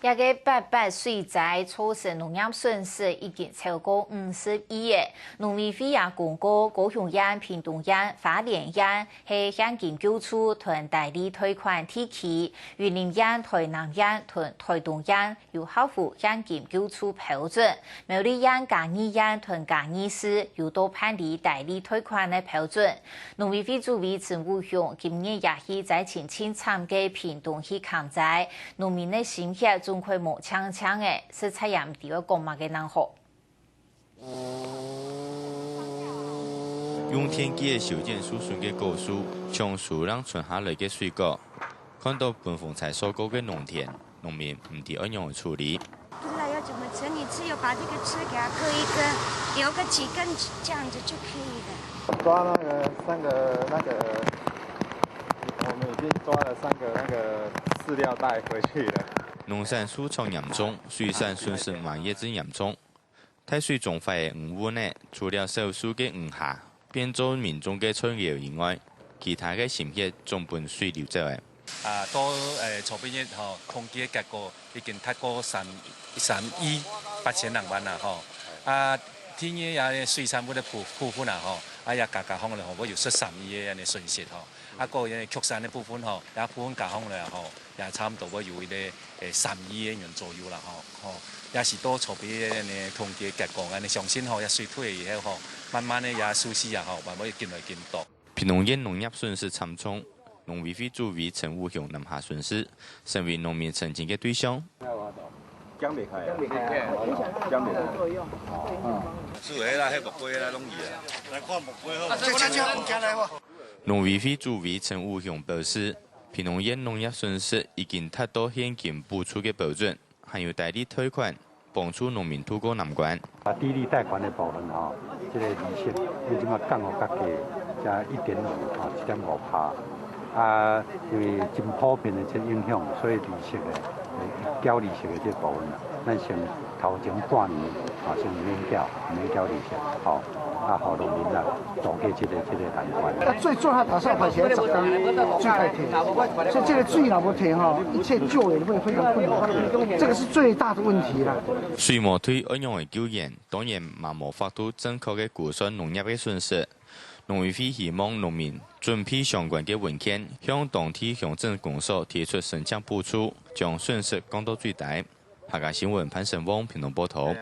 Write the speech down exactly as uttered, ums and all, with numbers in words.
這个八八水災造成農業損失已經超過五十億个。農委會也公告，高雄縣、屏東縣、花蓮縣係現金救助同代理貸款地區，雲林縣、台南縣同台東縣有合乎現金救助標準，苗栗縣、嘉義縣同嘉義市有到辦理代理貸款个標準。農委會主委陳武雄今日也去災情盡慘个屏東去看災， 農民个心血總係無淨淨个，實在也毋知愛講麼个正好。用電鋸仔修剪樹脣个果樹，像樹頂伸下來个水果，看到分風搓掃過个農田，農民毋知愛仰仔處理。不知道要怎麼整理，只有把這個枝給它割一割，留個幾根這樣子就可以了。抓那個三個那個，我們已經抓了三個那個飼料袋回去了。農產受創嚴重，水產損失嘛也真嚴重。大水沖壞个魚塭仔，除了少數个魚蝦變做民眾个菜餚以外，其他个心血總分水流走了。啊，到，誒，昨晡日吼，統計个結果已經達到三，三億八千零萬啦吼。啊，第二也水產物个部，部分啊吼，啊，也加加項了吼，會有十三億个恁樣損失吼。啊，還有畜產个部分吼，也部分加項了吼，也差毋多會有一個，誒，三億个銀左右啦吼，吼，也係到昨晡日个恁樣統計个結果，恁樣相信吼，也水退了以後吼，慢慢个也收拾啊吼，慢慢緊來緊多。 屏東縣農業損失慘重，農委會主委陳武雄南下巡視，成為農民澄清个對象。講袂開啊，講袂開啊，講袂開。是有啦，彼木瓜啦，攏有啊。來看木瓜好。農委會主委陳武雄表示，屏東縣農業損失已經達到現金補助个標準， 還有代理貸款，幫助農民渡過難關。啊，低利貸款个部分吼，這個利息，你這馬降到較低，才一點五吼，一點五趴。啊，因為真普遍个這影響，所以利息个，呃，繳利息个這部分啊，咱先頭前半年吼，先免繳，免繳利息吼。 啊，予農民啊，度過這個，這個難關。啊，最重要打算還是要找工，最快退。所以這個水若無退吼，一切救援會非常困難，這個是最大的問題啦。水無退，愛仰仔救援？當然嘛無法度正確个估算農業个損失。農委會希望農民準備相關个文件，向當地鄉鎮公所提出申請補助，將損失降到最低。客家新聞潘成旺屏東報導。